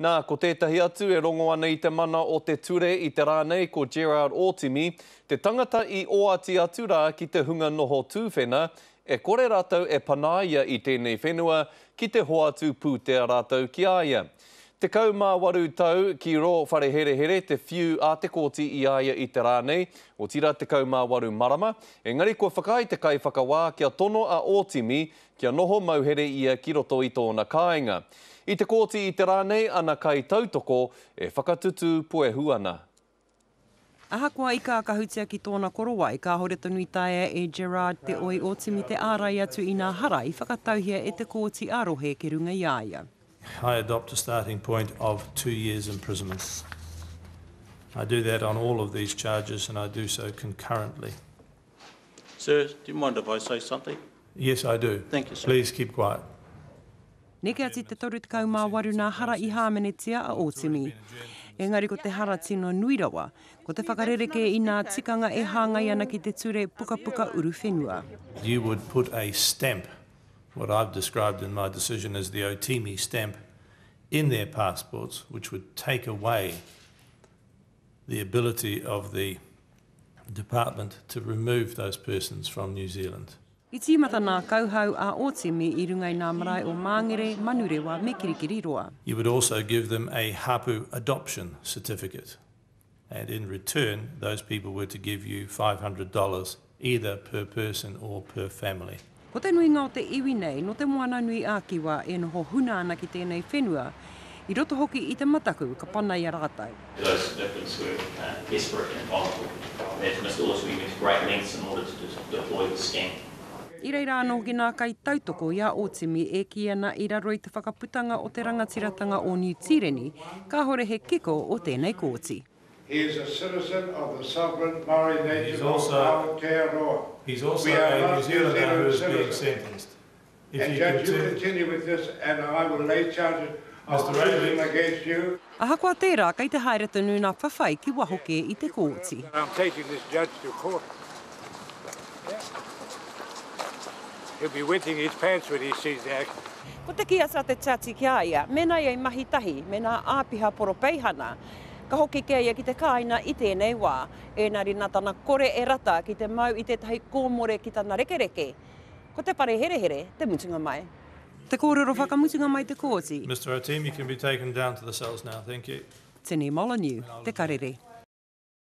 Nā, ko tētahi atu e rongo ana i te mana o te ture i te rā nei ko Gerard Ōtimi, te tangata i oati atu rā ki te hunga noho tūwhena, e kore rātou e panaia i tēnei whenua ki te hoatu pūtea rātou ki a ia. 18 tau ki rō whare herehere te whiu a te kōti i a ia i te rā nei, otirā 18 marama, engari kua whakaae te kaiwhakawā kia tono a Ōtimi kia noho mauhere ia ki roto i tōna kāinga. I te kōti i te rā nei ana kaitautoko e whakatutū puehu ana. Ahakoa i kākahutia ki tōna korowai, kāhore tonu i taea e Gerard Te Oi Otimi te ārai atu i nā hara i whakatauhia e te Kōti ā-Rohe ki runga i a ia. I adopt a starting point of two years imprisonment. I do that on all of these charges and I do so concurrently. Sir, do you mind if I say something? Yes, I do. Thank you, sir. Please keep quiet. Neke atu i te 38 nā hara i hāmenetia a Ōtimi. Engari ko te hara tino nui rawa, ko te whakarerekē i nā tikanga e hāngai ana ki te ture pukapuka uruwhenua. You would put a stamp, what I've described in my decision as the Otimi stamp, in their passports, which would take away the ability of the department to remove those persons from New Zealand. I tīmata nā kauhau a Ōtimi i runga i nā marae o Māngere, Manurewa me Kirikiriroa. You would also give them a hapu adoption certificate and in return those people were to give you $500 either per person or per family. Ko te nuinga o te iwi nei nō Te Moana-nui-a-Kiwa e noho huna ana ki tēnei whenua, i roto hoki i te mataku ka pana i a rātou. Those victims were desperate and vulnerable that Mister Otimi went to great lengths in order to deploy the scam. I reira anō hoki nā kaitautoko i a Otimi e kī ana i raro i te whakaputanga o te rangatiratanga o Niu Tīreni, kāhore he kiko o tēnei kōti. He is a citizen of the sovereign Maori nation of Aotearoa. He's also We are a not New Zealander Zealand who is being citizens. sentenced. If And you Judge, you continue, continue with this and I will lay charges of Mr. treason Rayleigh. against you. Ahakoa tērā, kei te haere tonu nā whawhai ki waho kē i te kōti. I'm taking this judge to court. He'll be wetting his pants when he sees the action. Ko te kī atu a te tiati ki a ia, mēnā ia i mahi tahi me nā āpiha poropeihana, ka hoki kē ia ki te kāina i tēnei wā. Ēnari nā tana kore e rata ki te mau i tētahi kōmore ki tana rekereke, ko te whare herehere te mutunga mai. Te kōrero whakamutunga mai te kōti. Mister Otim, you can be taken down to the cells now, thank you. Tini Molyneux, Te Karere.